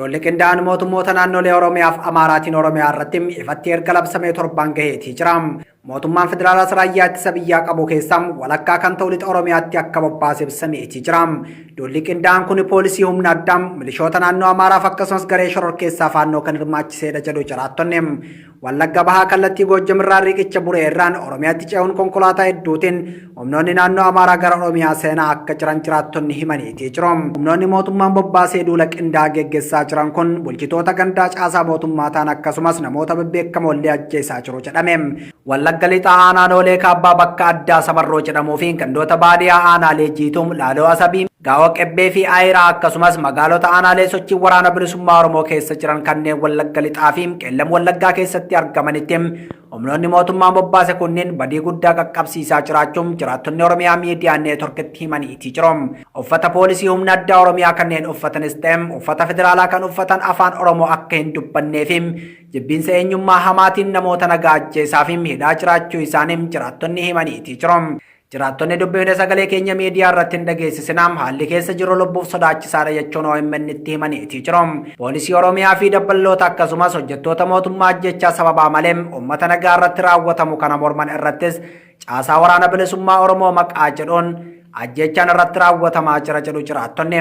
Duulli qindaa'aan mootummoota naannolee Oromiyaaf Amaaraatiin Oromiyaa irratti ifatti erga labsamee torbaan gaheetii jira. Mootummaan federaalaas raayyaa ittisa biyyaa qabu keessaa walakkaa kan ta'u lixa Oromiyaatti akka bobbaase ibsameetii jira. Duulli qindaa'aan kun poolisii humna addaa, milishoota naannoo Amaaraaf akkasumas garee shororkeessaa Faannoo kan hirmaachiseedha jedhu jiraattonni. Wallagga Bahaa kallattii Goojjam irraa riqicha Buree irraan Oromiyaatti ce'uun konkolaataa hedduutiin humnoonni naannoo Amaaraa gara Oromiyaa seenaa akka jiran jiraattonni himaniitii jiru. Humnoonni mootummaan bobbaasee duula qindaa'aa geggessaa jiran kun bulchitoota gandaa caasaa mootummaa ta'an akkasumas namoota bebbeekamoollee ajjeesaa jiru jedhame. Wallagga Lixaa Aanaa Noolee Kaabbaa bakka addaa Samarroo jedhamuu fi gandoota baadiyaa aanaalee Jiituu, Laaloo Asabii, Gaawoo Qebbee fi Ayiraa akkasumas magaalota aanaalee sochii waraana bilisummaa Oromoo keessa jiran kanneen Wallagga Lixaa fi Qeellam Wallaggaa keessatti argamanitti humnoonni mootummaan bobbaase kunneen badii guddaa qaqqabsiisaa jiraachuun jiraattonni Oromiyaa Miidiyaa Neetworkitti himaniitii jiru. Uffata poolisii humna addaa Oromiyaa kanneen uffatanis ta'e uffata federaalaa kan uffatan afaan Oromoo akka hin dubbannee fi jibbiinsa eenyummaa hamaatiin namoota nagaa ajjeesaa fi hidhaa jiraachuu isaanii jiraattonni himaniitii jiru. Jiraattonni dubbifne sagalee keenya miidiyaa irratti hin dhageessisinaa haalli keessa jiru lubbuuf sodaachisaadha jechuun OMN itti himaniitii jiru. Poolisii Oromiyaa fi dabballoota akkasumas hojjettoota mootummaa ajjechaa sababaa malee uummata nagaa irratti raawwatamu kana morman irrattis caasaa waraana bilisummaa Oromoo maqaa jedhuun ajjechaan irratti raawwatamaa jira jedhu jiraattonni.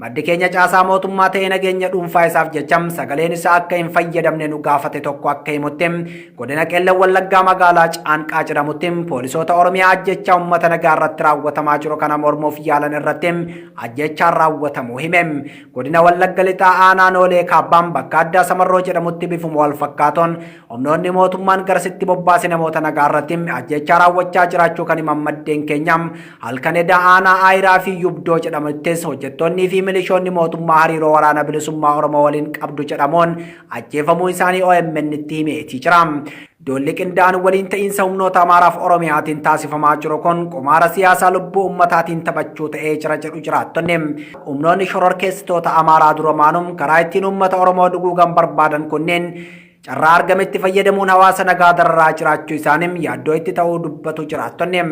Maddi keenya caasaa mootummaa ta'ee nageenya dhuunfaa isaaf jecha sagaleen isaa akka hin fayyadamne nu gaafate tokko akka himutti godina Qeellam Wallaggaa magaalaa Caanqaa jedhamutti poolisoota Oromiyaa ajjechaa uummata nagaa irratti raawwatamaa jiru kana mormuuf yaalan irratti ajjechaan raawwatamuu hime. Godina Wallagga Lixaa aanaa Noolee Kaabbaan bakka addaa Samarroo jedhamutti bifuma wal fakkaatoon humnoonni mootummaan garasitti bobbaase namoota nagaa irratti ajjechaa raawwachaa jiraachuu kan himan maddeen keenya halkan edaa aanaa Aayiraa fi Yubdoo jedhamuttis hojjettoonnii fi milishoonni mootummaa hariiroo waraana bilisummaa Oromoo waliin qabdu jedhamuun ajjeefamuu isaanii OMN itti himeetii jira. Duulli qindaa'aan waliin ta'iinsa humnoota Amaaraaf Oromiyaatiin taasifamaa jiru kun qumaara siyaasaa lubbuu ummataatiin taphachuu ta'ee jira jedhu jiraattonni. Humnoonni shororkeessitoota Amaaraa duramaanum karaa ittiin uummata Oromoo duguugan barbaadan kunneen carraa argametti fayyadamuun hawaasa nagaa dararaa jiraachuu isaanii yaaddoo itti ta'uu dubbatu jiraattonni.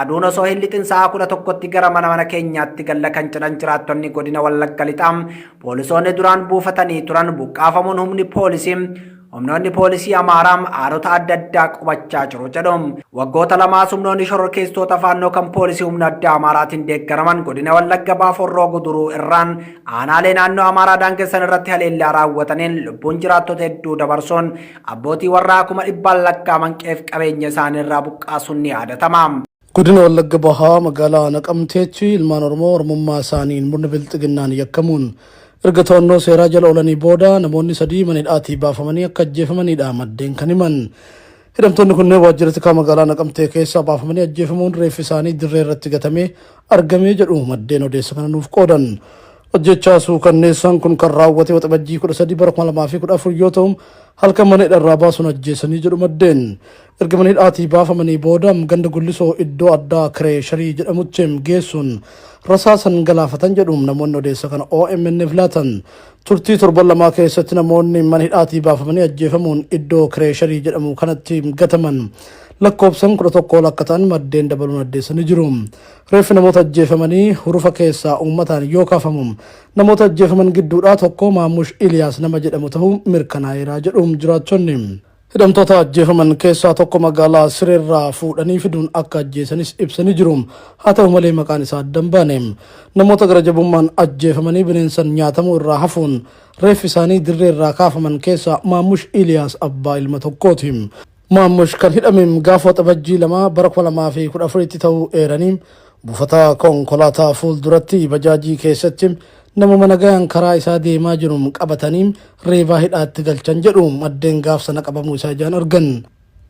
Aduun osoo hin lixin sa'a 11tti gara mana mana keenyaatti galla kan jedhan jiraattonni godina Wallagga Lixaa poolisoonni duraan buufatanii turan buqqaafamuun humni poolisii humnoonni poolisii Amaaraa aanota adda addaa qubachaa jiru jedhu. Waggoota lamaas humnoonni shororkeessitoota faannoo kan poolisii humna addaa Amaaraatiin deeggaraman godina Wallagga Bahaa Horroo Guduruu irraan aanaalee naannoo Amaaraa daangessan irratti haleellaa raawwataniin lubbuun jiraattota hedduu dabarsuun abbootii warraa kuma dhibbaan lakkaa'aman qe'eef qabeenya isaanii irraa buqqaasuun ni yaadatama. Godina Wallagga Bahaa magaalaa Naqamteetti ilmaan Oromoo Oromummaa isaaniin murna bilxiginnaan yakkamuun erga to'annoo seeraa jala oolanii booda namoonni sadii mana hidhaatii baafamanii akka ajjeefamanidha maddeen kan himan. Hidhamtoonni kunneen waajjira tikaa magaalaa Naqamtee keessaa baafamanii ajjeefamuun reeffi isaanii dirree irratti gatamee argamee jedhu maddeen odeessa kana nuuf qoodan. Ajjeechaa suukanneessaan kun kan raawwate Waxabajjii 13 bara 2014 yoo ta'u halkan mana hidharraa baasuun ajjeesanii jedhu maddeen. Erga mana hidhaatii baafamanii booda ganda Gullisoo iddoo addaa Kireesharii jedhamutti geessuun rasaasan galaafatan jedhu namoonni odeessa kana OMN'f laatan. Turtii torban lamaa keessatti namoonni mana hidhaatii baafamanii ajjeefamuun iddoo Kireesharii jedhamu kanatti gataman lakkoofsan 11 ol akka ta'an maddeen dabaluun addeessanii jiru. Reeffi namoota ajjeefamanii hurufa keessaa uummataan yoo kaafamu namoota ajjeefaman gidduudhaa tokko Maammush Iliyaas nama jedhamu ta'uu mirkanaa'eera jedhu jiraattonni. Hidhamtoota ajjeefaman keessaa tokko magaalaa Sireerraa fuudhanii fiduun akka ajjeesanis ibsanii jiru. Haa ta'u malee maqaan isaa adda hin baane. Namoota gara jabummaan ajjeefamanii bineensan nyaatamuu irraa hafuun reeffi isaanii dirree irraa kaafaman keessaa Maammush Iliyaas abbaa ilma tokkooti. Maammush kan hidhame gaafa Waxabajjii 2 bara 2014tti ta'uu eeranii, buufata konkolaataa fuulduratti bajaajii keessatti namuma nagayaan karaa isaa deemaa jiru qabatanii reebaa hidhaatti galchan jedhu maddeen gaaf sana qabamuu isaa ijaan argan.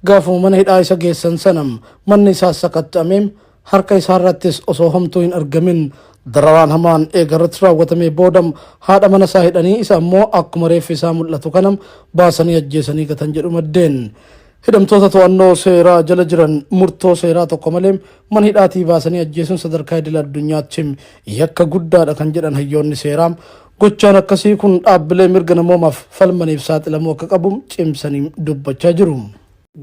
Gaafuma mana hidhaa isa geessan sana manni isaas sakatta'amee harka isaarrattis osoo homtuu hin argamin dararaan hamaan eega irratti raawwatamee booda haadha mana isaa hidhanii isa ammoo akkuma reeffi isaa mul'atu kana baasanii ajjeesanii gatan jedhu maddeen. Hidhamtoota to'annoo seeraa jala jiran murtoo seeraa tokko malee mana hidhaatii baasanii ajjeesuun sadarkaa idil addunyaatti yakka guddaadha kan jedhan hayyoonni seeraa gochaan akkasii kun dhaabbilee mirga namoomaaf falmaniif saaxilamuu akka qabu cimsanii dubbachaa jiru.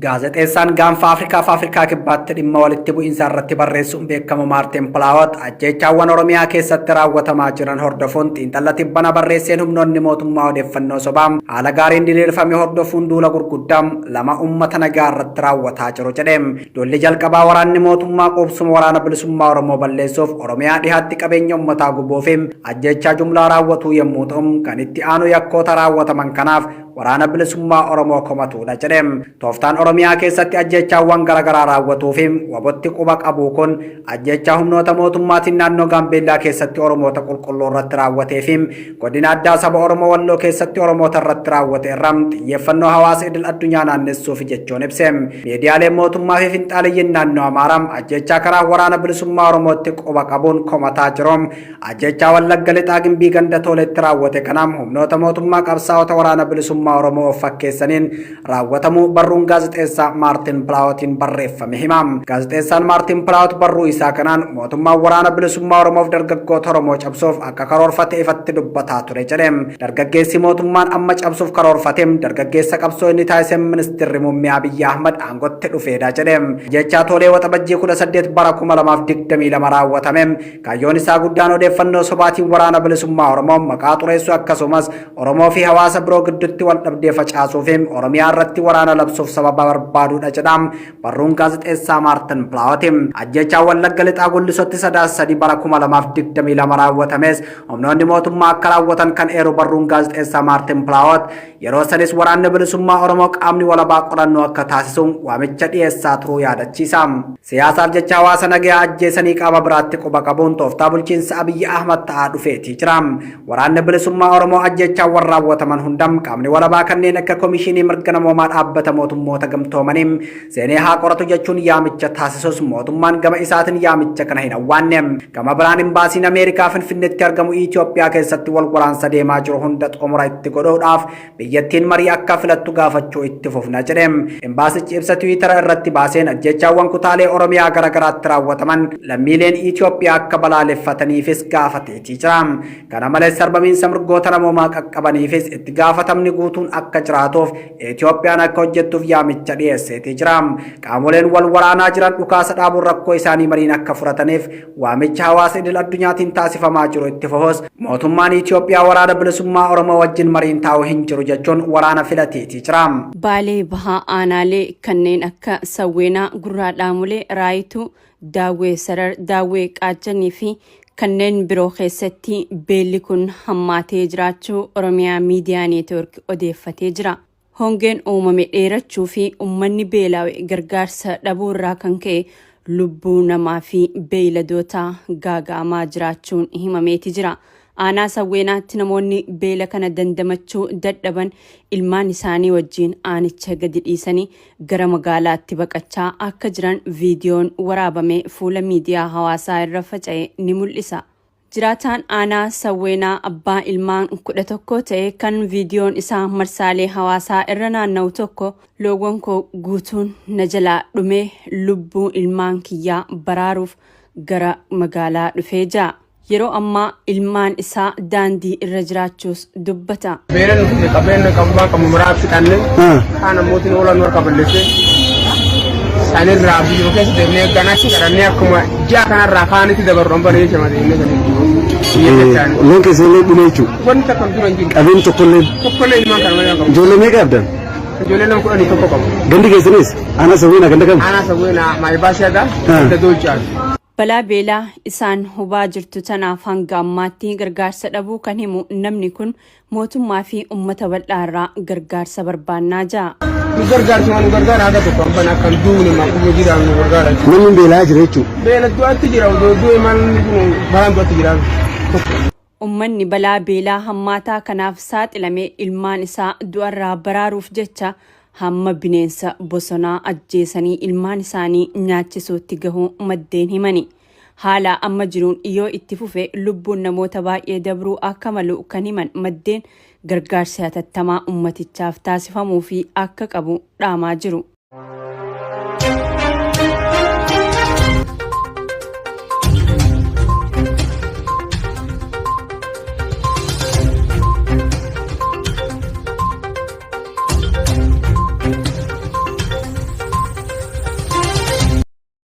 Gaazexeessaan gaanfa Afrikaa fi Afrikaa Kibbaatti dhimma walitti bu'iinsa irratti barreessuun beekamu Maartin Pilaawot ajjeechaawwan Oromiyaa keessatti raawwatamaa jiran hordofuun xiinxalla tibbana barreesseen humnoonni mootummaa odeeffannoo sobaa haala gaariin diriirfame hordofuun duula gurguddaa lama uummata nagaa irratti raawwataa jiru jedhe. Duulli jalqabaa waraanni mootummaa quubsuma waraana bilisummaa Oromoo balleessuuf Oromiyaa dhihaatti qabeenya uummataa gubuu fi ajjeechaa jumlaa raawwatuu yommuu ta'u kan itti aanu yakkoota raawwataman kanaaf waraana bilisummaa Oromoo komatuudha jedhe. Tooftaan Oromiyaa keessatti ajjeechaawwan garaagaraa raawwatuu fi wabotti quba qabu kun ajjeechaa humnoota mootummaatiin naannoo Gaambeellaa keessatti Oromoota qulqulluu irratti raawwatee fi godina addaa saba Oromoo Walloo keessatti Oromoota irratti raawwate irraa xiyyeeffannoo hawaasa idil addunyaa naannessuuf jechuun ibse. Miidiyaaleen mootummaa fi finxaaliyyiin naannoo Amaaraa ajjeechaa karaa waraana bilisummaa Oromootti quba qabuun komataa jiru. Ajjeechaa Wallagga Lixaa Gimbii ganda Toleetti raawwate kanaaf humnoota mootummaa qabsaa'ota waraana bilisummaa Oromoo of fakkeessaniin raawwatamuu barruun gaazexeessaa Maartin Pilaawotiin barreeffame hima. Gaazexeessaan Maartin Pilaawot barruu isaa kanaan mootummaan waraana bilisummaa Oromoof dargaggoota Oromoo cabsuuf akka karoorfate ifatti dubbataa ture jedhe. Dargaggeessi mootummaan amma cabsuuf karoorfate dargaggeessa qabsoo inni taasise ministeerri muummee Abiyyi Ahmad aangotti dhufeedha jedhe. Jechaa Tolee Waxabajjii 18 bara 2022 raawwatame Kaayyoon isaa guddaan odeeffannoo sobaatiin waraana bilisummaa Oromoo maqaa xureessuu akkasumas Oromoo fi hawaasa biroo gidduutti wal dhabdee facaasuu fi Oromiyaa irratti waraana labsuuf sababa barbaaduudha jedha barruun gaazexeessaa Maartin Pilaawoti. Ajjeechaa Wallagga Lixaa Gullisotti Sadaasa 3 bara 2022 raawwatames humnoonni mootummaa akka raawwatan kan eeru barruun gaazexeessaa Maartin Pilaawot yeroo sanis waraanni bilisummaa Oromoo qaamni walabaa qorannoo akka taasisu waamicha dhiyeessaa turuu yaadachiisa. Siyaasaaf jecha hawaasa nagayaa ajjeesanii qaama biraatti quba qabuun tooftaa bulchiinsa Abiyyi Ahmad ta'aa dhufeetii jira. Waraanni bilisummaa Oromoo ajjeechaawwan raawwataman hundam qaamni walabaa kanneen akka Komishinii Mirga Namoomaa Dhaabbata Mootummoota Gamtoomanii seenee haa qoratu jechuun yaamicha taasisus mootummaan gama isaatiin yaamicha kana hin awwaanne. Gama biraan imbaasiin Ameerikaa Finfinneetti argamu Itoophiyaa keessatti wal waraansa deemaa jiru hunda xumura itti godhuudhaaf biyyattiin marii akka filattu gaafachuu itti fufna jedhe. Imbaasichi ibsa Tiwiitara irratti baaseen ajjeechaawwan kutaalee Oromiyaa garaagaraatti raawwataman lammiileen Itoophiyaa akka balaaleffataniifis gaafateetii jira. Kana malees sarbamiinsa mirgoota namoomaa qaqqabaniifis itti gaafatamni guutuun akka jiraatuuf Itoophiyaan akka hojjettuuf yaamicha dhiyeesseetii jira. Qaamoleen wal waraanaa jiran dhukaasa dhaabuun rakkoo isaanii mariin akka furataniif waamicha hawaasa idil addunyaatiin taasifamaa jiru itti fufus mootummaan Itoophiyaa waraana bilisummaa Oromoo wajjin mariin taa'u hin jiru jechuun waraana filateetii jira. Baalee Bahaa aanaalee kanneen akka Sawweenaa, Gurraa Dhaamolee, Raayituu, Daawwee Sarar, Daawwee Qaachanii fi kanneen biroo keessatti beelli kun hammaatee jiraachuu Oromiyaa Miidiyaa Neetwoork odeeffatee jira. Hongeen uumame dheerachuu fi uummanni beelaawe gargaarsa dhabuu irraa kan ka'e lubbuu namaa fi beeyladootaa gaaga'amaa jiraachuun himameeti jira. Aanaa Sawweenaatti namoonni beela kana dandamachuu dadhaban ilmaan isaanii wajjin aanicha gadi dhiisanii gara magaalaatti baqachaa akka jiran viidiyoon waraabame fuula miidiyaa hawaasaa irra faca'e ni mul'isa. Jiraataan aanaa Sawweenaa abbaa ilmaan 11 ta'e kan viidiyoon isaa marsaalee hawaasaa irra naanna'u tokko loowwan koo guutuun na jalaa dhumee lubbuu ilmaan kiyyaa baraaruuf gara magaalaa dhufee jira. Yeroo ammaa ilmaan isaa daandii irra jiraachuus dubbata. Beela nu fide qabeenya qabmaa qabu maraa fixanne kaan ammootiin oolan nu harka balleesse sanirraa biyyuma keessa deemnee ganatti kadhannee akkuma ji'a kanarraa kaanitti dabarru amma reecha malee inni kan biyya keessaan. Loon keessa illee dhume jechuudha. Wanti takka dura hin jiru. Qabeen tokkollee Tokkollee ilmaan kana malee qabu. ijoollee meeqa qabdan? Ijoollee nama 11 qabu. Gandi keessanis aanaa sawweenaa ganda kam? Aanaa sawweenaa maayibaashaadha. Ganda doolchaati. Balaa beelaa isaan hubaa jirtu tanaaf hanga ammaatti gargaarsa dhabuu kan himu namni kun mootummaa fi uummata bal'aa irraa gargaarsa barbaannaa jira. Nu gargaarsa nu gargaara haga tokko amban akka hin duune makkuma jiraan nu gargaara. Namni beelaa jira jechuudha. Beela du'aatti jira odoo du'e maal balaan du'aatti jira. Uummanni balaa beelaa hammaataa kanaaf saaxilame ilmaan isaa du'arraa baraaruuf jecha hamma bineensa bosonaa ajjeesanii ilmaan isaanii nyaachisuutti gahuu maddeen himani. Haala amma jiruun yoo itti fufe lubbuun namoota baay'ee dabruu akka malu kan himan maddeen gargaarsi hatattamaa ummatichaaf taasifamuu fi akka qabu dhaamaa jiru.